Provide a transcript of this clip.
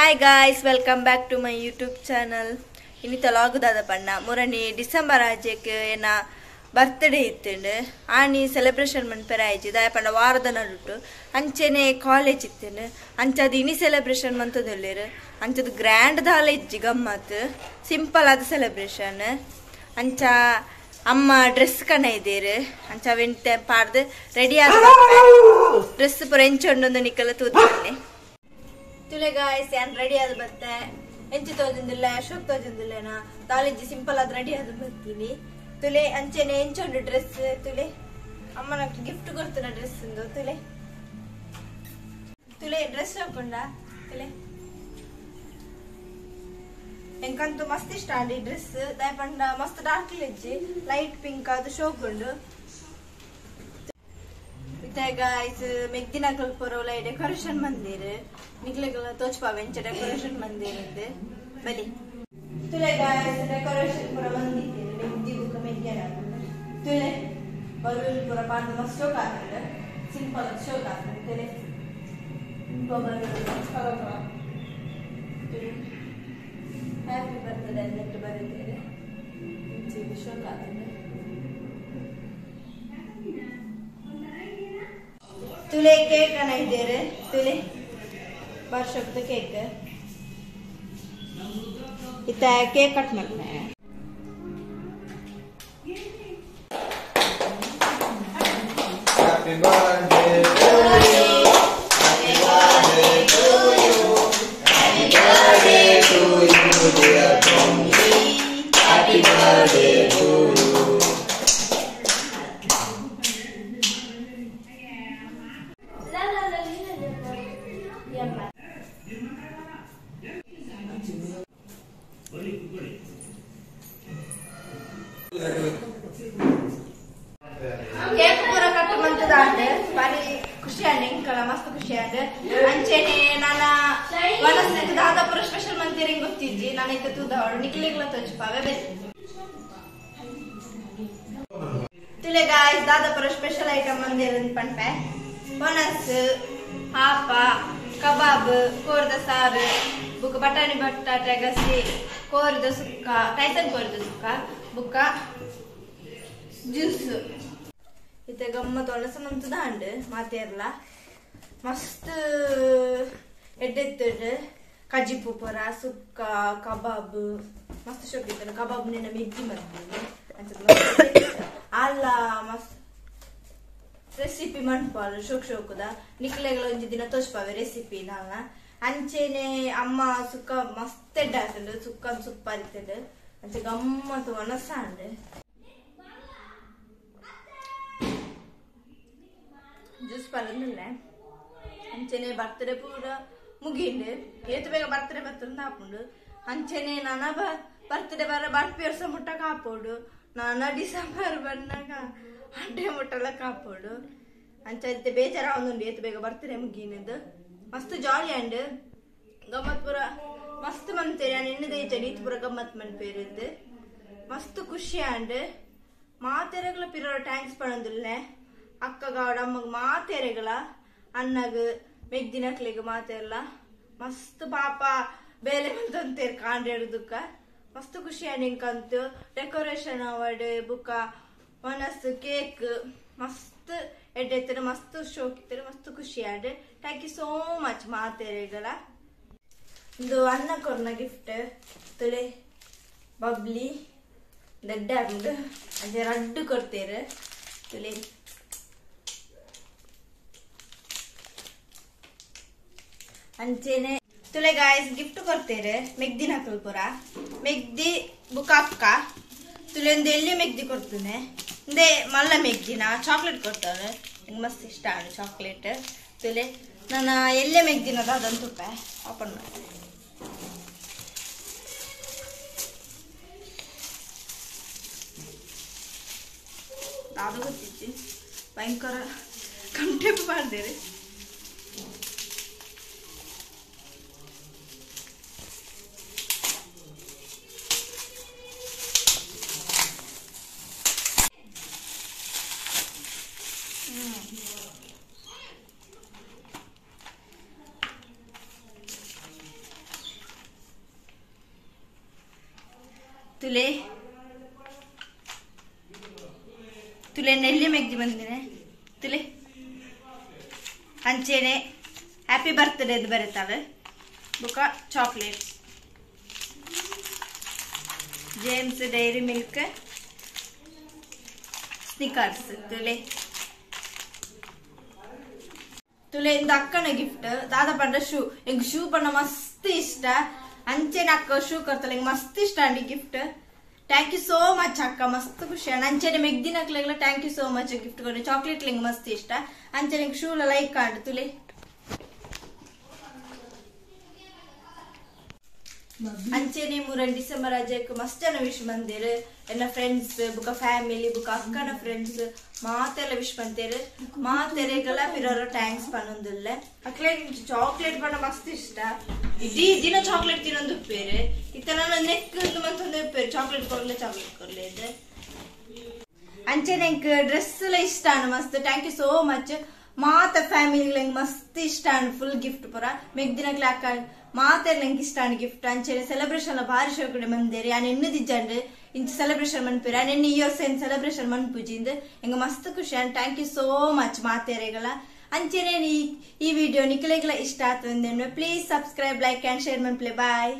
Hi guys, welcome back to my YouTube channel. ಇನ್ನಿತ log ದಾದ ಪಣ್ಣ ಮುರಣಿ ಡಿಸೆಂಬರ್ ಆಜೆಕ್ ಎನ್ನ birthday ಇತ್ತುಂಡು ಆನಿ celebration ಮನ್ಪೆರ ಆಯ್ಜಿ ದಾಯ ಪಂಡ ವಾರದ ನಡುಟು ಅಂಚೆನೆ ಕಾಲೇಜ್ ಇತ್ತುಂಡು ಅಂಚದು ಇನಿ ಸೆಲೆಬ್ರೇಷನ್ ಮಂತದೊಲ್ಲೆರ್ ಅಂಚದು ಗ್ರ್ಯಾಂಡ್ ದಾಲ ಇಜ್ಜಿ ಗಮ್ಮತ್ ಸಿಂಪಲ್ ಆದ ಸೆಲೆಬ್ರೇಷನ್ ಅಂಚ ಅಮ್ಮ ಡ್ರೆಸ್ ಕಣ ಇದ್ದೀರು ಅಂಚ ಅವೆಂತೆ ಪಾಡ್ದು ರೆಡಿ ಆದ ಡ್ರೆಸ್ ಪೂರ ಎಂಚೊಂಡೊಂದು ನಿಕ್ಕಲ ತೂತಾನೆ ತುಲೆ ಗಾಯ್ಸ್ ಯಾನ್ ರೆಡಿ ಆದ ಬತ್ತೆ ಎಂಚು ತೋಜೊಂದಿಲ್ಲ ಅಶೋಕ್ ತೋಜೊಂದಿಲ್ಲೇನಾ ತಾಲಿಜ್ಜಿ ಸಿಂಪಲ್ ಆದ ರೆಡಿ ಆದ ಬರ್ತೀನಿ ತುಲೆ ಅಂಚೆನೆ ಎಂಚೊಂಡು ಡ್ರೆಸ್ ತುಲೆ ಅಮ್ಮನ ಗಿಫ್ಟ್ ಕೊಡ್ತಾನ ಡ್ರೆಸ್ ಇಂದು ತುಲೆ ತುಲೆ ಡ್ರೆಸ್ ಹಾಕೊಂಡ ತುಲೆ ಎಂಕಂತೂ ಮಸ್ತ್ ಇಷ್ಟ ಅಂడి ಡ್ರೆಸ್ ದಾಯಪಂಡ ಮಸ್ತ್ ಡಾರ್ಕ್ ಇಜ್ಜಿ ಲೈಟ್ ಪಿಂಕ್ ಅದು ಶೋಕುಂಡು ಗಾಯ್ಸ್ ಮೆಗ್ದಿನಕಲ್ ಪೊರೋಲ ಡೆಕೋರೇಷನ್ ಮಂದಿರ್ ನಿಕ್ಲೆಗಳ ತೋಚ್ಪಾ ವೆಂಚ ಡೆಕೋರೇಷನ್ ಮಂದಿರ್ ಇಂದು ಬಲಿ ತುಲೆ ಗಾಯ್ಸ್ ಡೆಕೋರೇಷನ್ ಪೂರ ಬಂದಿದ್ದೀರಿ ಮೆಗ್ದಿ ಬುಕ್ಕ ಮೆಗ್ಗೆನ ತುಲೆ ಬಲೂನ್ ಪೂರ ಪಾಡ್ದು ಮಸ್ತ್ ಶೋಕ್ ಆಗ್ತದೆ ಸಿಂಪಲ್ ಶೋಕ್ ಆಗ್ತದೆ ತುಲೆ ಹ್ಯಾಪಿ ಬರ್ತ್ಡೇ ಅಂದಿಟ್ಟು ಬರೀತೀರಿ ಶೋಕ್ ಆಗ್ತದೆ ತುಲೆ ಕೇಕ್ ಅನ್ನ ಇದ್ದೀರಿ ತುಲೆ ವರ್ಷದ ಕೇಕ್ ಇತ್ತ ಕೇಕ್ ಕಟ್ ಮಾಡ್ದೆ Happy birthday to you. Happy birthday to you. Happy birthday to you, dear Tommy. Happy birthday to you. Cake ಪೂರ ಕಟ್ ಮಂತದಾಂಡ್ ಬಾರಿ ಖುಷಿ ಆಂಡ್ ಎಂಕಲ ಮಸ್ತ್ ಖುಷಿ ಆಂಡ್ ಅಂಚೆನೆ ನಾನ ವನಸ್ಸು ದಾದ ಪೂರ ಸ್ಪೆಷಲ್ ಮಂತೇರಿಂಗ್ ಗೊತ್ತಿಜ್ಜಿ ನಾನು ಇತ್ತ ತೂದವಳು ನಿಕ್ಲೆಗ್ಲ ತೋಚ್ಪಾವೆ ಬೆಲೆ ತುಲೆ ಗಾಯ್ಸ್ ದಾದ ಪೂರ ಸ್ಪೆಷಲ್ ಐಟಮ್ ಮಂದಿರ ಪನ್ಪೆ ಒಣಸ್ ಹಾಪ ಕಬಾಬ್ ಕೋರ್ದ ಸಾರು ಬುಕ್ಕ ಬಟಾಣಿ ಬಟಾಟೆ ಗಸಿ ಕೋರಿದ ಸುಕ್ಕ ಟೈಸನ್ ಕೋರಿದ ಸುಕ್ಕ ಬುಕ್ಕ ಜ್ಯೂಸ್ ಇತ್ತೆ ಗಮ್ಮತ್ ಒಣಸ ಮಂತದ ಅಂಡ್ ಮಾತೇರ್ಲ ಮಸ್ತ್ ಎಡ್ಡೆತ್ತುಂಡು ಕಜಿಪು ಪೂರ ಸುಕ್ಕ ಕಬಾಬ್ ಮಸ್ತ್ ಶೋಕ್ ಇತ್ತು ಕಬಾಬ್ ನಿನ್ನ ಮೆಗ್ಗಿ ಮಂತೀನಿ ಅಲ್ಲ ಮಸ್ತ್ ರೆಸಿಪಿ ಮನ್ಪಾಲು ಶೋಕ್ ಶೋಕುದ ನಿಕ್ಲೆಗಳ ಒಂಜಿ ದಿನ ತೋಚ್ಪಾವೆ ರೆಸಿಪಿ ನಾಲ್ನ ಅಂಚೆನೆ ಅಮ್ಮ ಸುಕ್ಕ ಮಸ್ತ್ ಎಡ್ಡೆ ಆತುಂಡು ಸುಕ್ಕ ಸೂಪರ್ ಇತ್ತುಂಡು ಅಂಚೆ ಗಮ್ಮತ್ ಒಣಸಾಂಡು ಜ್ಯೂಸ್ ಪರಂದಿಲ್ಲ ಅಂಚೆನೆ ಬರ್ತ್ಡೇ ಪೂರ ಮುಗಿಂಡು ಏತು ಬೇಗ ಬರ್ತ್ಡೇ ಬರ್ತಂದು ಹಾಪುಂಡು ಅಂಚೆನೆ ನಾನ ಬರ್ತ್ಡೇ ಬರ ಬರ್ಪಿ ವರ್ಷ ಮುಟ್ಟ ಕಾಪೋಡು ನಾನ ಡಿಸೆಂಬರ್ ಬಂದಾಗ ಅಡ್ಡೆ ಮುಟ್ಟಲ ಕಾಪೋಡು ಅಂಚೆ ಬೇಜಾರ ಒಂದುಂಡು ಏತು ಬೇಗ ಬರ್ತ್ಡೇ ಮುಗಿನದು ಮಸ್ತ್ ಜಾಲಿ ಅಂಡ್ ಗಮ್ಮತ್ ಪೂರ ಮಸ್ತ್ ಮಂತೇರಿ ನಾನು ಎಣ್ಣೆ ದೇಚ ಈತ್ ಪೂರ ಗಮ್ಮತ್ ಮನ್ಪೇರಿದ್ದು ಮಸ್ತ್ ಖುಷಿ ಅಂಡ್ ಮಾತೆರೆಗಳ ಪಿರೋ thanks ಪಣಂದುಲ್ಲೆ ಅಕ್ಕಗಾವಡ ಅಮ್ಮಗ್ ಮಾತೆರೆಗಳ ಅಣ್ಣಗ್ ಮೆಗ್ದಿನಕ್ಲೆಗ್ ಮಾತೆರ್ಲ ಮಸ್ತ್ ಪಾಪ ಬೇಲೆ ಮಂತಂತೇರ್ ಕಾಂಡೇಡುದಕ್ಕ ಮಸ್ತ್ ಖುಷಿ ಅಂಡ್ ಇಂಕಂತು ಡೆಕೋರೇಷನ್ ಅವಾರ್ಡ್ ಬುಕ್ಕ ಒಣಸ್ ಕೇಕ್ ಮಸ್ತ್ ಎಡ್ಡೆತ್ತರು ಮಸ್ತ್ ಶೋಕ್ ಇತ್ತರು ಮಸ್ತ್ ಖುಷಿ and thank you so much ಮಾತೆರೆಗಳ ಇದು ಅನ್ನ ಕೊರ್ನ ಗಿಫ್ಟ್ ತುಲೆ ಬಬ್ಲಿ ದಡ್ಡ ಆಗುಂಡು ಅಂಚೆ ರಡ್ಡು ಕೊಡ್ತೇರು ತುಲೆ ಅಂಚೆನೆ ತುಲೆ ಗಾಯ್ಸ್ ಗಿಫ್ಟ್ ಕೊಡ್ತೇರು ಮೆಗ್ದಿನ ಪೂರ ಮೆಗ್ದಿ ಬುಕ್ಕ ಅಕ್ಕ ತುಲೆ ಒಂದು ಎಲ್ಲಿ ಮೆಗ್ದಿ ಕೊಡ್ತೇನೆ ಇಂದೇ ಮಲ್ಲ ಮೆಗ್ದಿನ ಚಾಕ್ಲೇಟ್ ಕೊಡ್ತಾಳೆ ನಂಗೆ ಮಸ್ತ್ ಇಷ್ಟ ಆಡು ಚಾಕ್ಲೇಟ್ ತುಲೆ ನಾನು ಎಲ್ಲೇ ಮೆಗ್ದಿನದ ಅದೊಂದು ತುಪ್ಪ ಓಪನ್ ಮಾಡಿ ಅದು ಗೊತ್ತಿತ್ತು ಭಯಂಕರ ಕಂಟೆಂಪ್ ಮಾಡ್ದೇರಿ ತುಲೆ ತುಲೆ ನೆಲ್ಲಿ ಮೆಗ್ದಿ ಬಂದಿನೆ ತುಲೆ ಅಂಚೆನೆ ಹ್ಯಾಪಿ ಬರ್ತ್ಡೇ ಬರೀತಾವೆ ಬುಕ್ಕ chocolates Gems Dairy Milk Snickers ತುಲೆ ತುಲೆ ಇಂದು ಅಕ್ಕನ ಗಿಫ್ಟ್ ದಾದ ಪಂಡ ಶೂ ಎಂಗ್ ಶೂ ಪಂಡ ಮಸ್ತ್ ಇಷ್ಟ ಅಂಚೆನೆ ಅಕ್ಕ ಶೂ ಕೊರ್ತಲ್ಲ ಎಂಗ್ ಮಸ್ತ್ ಇಷ್ಟ ಅಂಡಿ gift. Thank you so much ಅಕ್ಕ ಮಸ್ತ್ ಖುಷಿ ಅಂಡ್ ಅಂಚೆನೆ ಮೆಗ್ದಿನಕ್ಲೆಗ್ಲ thank you so much gift ಕೊಡಿ ಚಾಕ್ಲೇಟ್ ಲಿಂಗ್ ಮಸ್ತ್ ಇಷ್ಟ ಅಂಚೆನೆ ಶೂ ಲೈಕ್ ಆಂಡ್ ತುಲೆ ಅಂಚೆನೆ 3 ಡಿಸೆಂಬರ್ ಅಜಯಕ್ ಮಸ್ತ್ ಜನ ವಿಶ್ ಬಂದಿರು ಎನ್ನ ಫ್ರೆಂಡ್ಸ್ ಬುಕ್ಕ ಫ್ಯಾಮಿಲಿ ಬುಕ್ಕ ಅಕ್ಕನ ಫ್ರೆಂಡ್ಸ್ ಮಾತೆಲ್ಲ ವಿಶ್ ಬಂತೇರು ಮಾತೆರೆಗೆಲ್ಲ ಪಿರೋರ thanks ಪನ್ನೊಂದಿಲ್ಲ ಅಕ್ಲೆ ಚಾಕ್ಲೇಟ್ ಬಣ್ಣ ಮಸ್ತ್ ಇಷ್ಟ ಇಡೀ ದಿನ ಚಾಕ್ಲೇಟ್ ತಿನ್ನೊಂದು ಉಪ್ಪೇರು ಇತ್ತ ನಾನು ನೆಕ್ ಮಂತೊಂದು ಉಪ್ಪೇರು ಚಾಕ್ಲೇಟ್ ಕೊರ್ಲೆ ಚಾಕ್ಲೇಟ್ ಕೊರ್ಲೆ ಇದೆ ಅಂಚೆನೆ ಎಂಕ್ ಡ್ರೆಸ್ ಎಲ್ಲ ಇಷ್ಟ ಮಸ್ತ್ thank you so much ಮಾತ ಫ್ಯಾಮಿಲಿ ಮಸ್ತ್ ಇಷ್ಟ ಫುಲ್ ಗಿಫ್ಟ್ ಪೂರ ಮೆಗ್ದಿನಕ್ಲೆ ಅಕ್ಕ ಮಾತೆಲ್ಲ ನಂಗೆ ಇಷ್ಟ ಗಿಫ್ಟ್ ಅಂಚೆನೆ ಸೆಲೆಬ್ರೇಷನ್ ಭಾರಿ ಶೋಕಡೆ ಮಂದೇರಿ ಆನ್ ಎಣ್ಣೆ ದಿಜ್ಜಂಡ್ ಇಂಚ ಸೆಲೆಬ್ರೇಷನ್ ಮನ್ಪೇರಿ ಆನ್ ಎಣ್ಣೆ ಈ ವರ್ಷ ಸೆಲೆಬ್ರೇಷನ್ ಮನ್ಪುಜಿಂದ ಎಂಗ ಮಸ್ತ್ ಖುಷಿ and thank you so much ಮಾತೆರೆಗಳ ಅಂಚೆನೆ ಈ ವಿಡಿಯೋ ನಿಕ್ಲೆಗಳ ಇಷ್ಟ ಆತಂದ್ರೆ please subscribe like and share ಮನ್ಪ್ಲೆ bye.